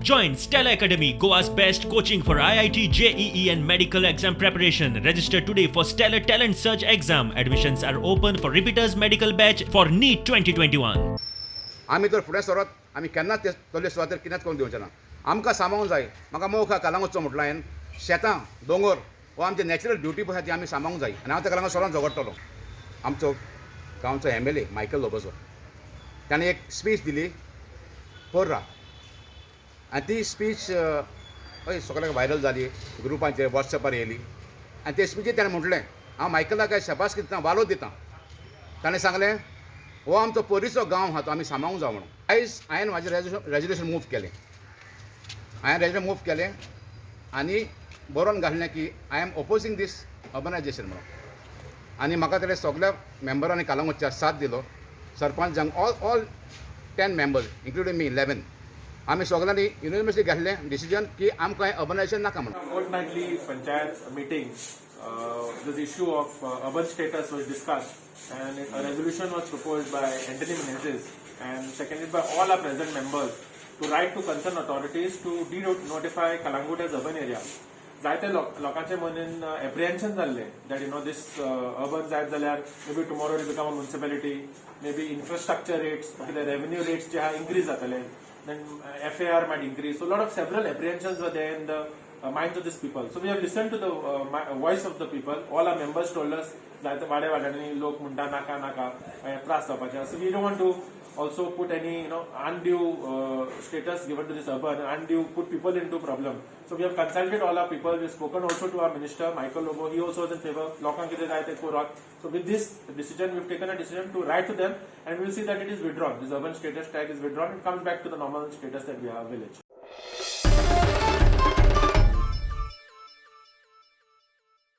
Join Stellar Academy, Goa's best coaching for IIT, JEE, and medical exam preparation. Register today for Stellar Talent Search exam. Admissions are open for repeaters medical batch for NEET 2021. आमी तर फुडें सरत आमी केन्नाच ते तसले सुवातेर केन्नाच करूंक दिवचे ना. आमकां सांबाळूंक जाय. म्हाका मोग आहा कळंगूटचो म्हटलो हांवें. शेतां, दोंगर हो आमचे नॅचरल ब्युटी आसा, ती आमी सांबाळूंक जाय आनी हांव ताका लागून सदांच झगडटलो. आमचो गांवचो एमएलए मायकल लोबोचो, ताणें एक स्पीच दिली पर्रा आनी ती स्पीच हय सगळ्याक व्हायरल जाली, ग्रुपांचेर, वॉट्सॅपार येयली. आनी ते स्पिचीर ताणें म्हटलें, हांव मायकलाक काय शबासकी दिता, वालोर दिता. ताणें सांगलें, हो आमचो पर्रीचो गांव आहा, तो आमी सांबाळूंक जाय म्हणून. आयज हांवें म्हाजें रेजोल्युशन मूव केलें. हांवें रेजोल्युशन मूव केलें आनी बरोवन घातलें की I am opposing this urbanization म्हणून. आनी म्हाका तेणे सगल्या मेंबरांनी कळंगूटच्या साथ दिलो. सरपंचांक, all 10 members including me, 11, आमी सगल्यांनी युनिवर्सिटी घेतलें डिसिजन की आमकां अर्बनायझेशन नाका म्हणून. Fortnightly panchayat meeting, this issue of urban status was discussed and a resolution was proposed by Anthony Menezes and seconded by all our present members to write to concerned authorities to de-notify Calangute as urban area. जायते लोकांचे मनीन एप्रिहेन्शन जाल्लें that this urban जायत जाल्यार maybe tomorrow it become a municipality, maybe infrastructure rates, कितें revenue rates जे आहा increase जातले, then FAR might increase. So a lot of several apprehensions were there in the minds of these people. So we have listened to the voice of the people. All our members told us, जायते वाड्या वाड्यांनी लोक म्हणटा नाका नाका, मागीर त्रास जावपाचे. So we don't want to also put any undue status given to this urban, undue put people into problem. So we have consulted all our people. We have spoken also to our minister Michael Lobo. He also was in favor. लोकांक कितें जाय तें करात. So with this decision, we've taken a decision to write to them and we'll see that it is withdrawn. This urban status tag is withdrawn. It comes back to the normal status that we have, village.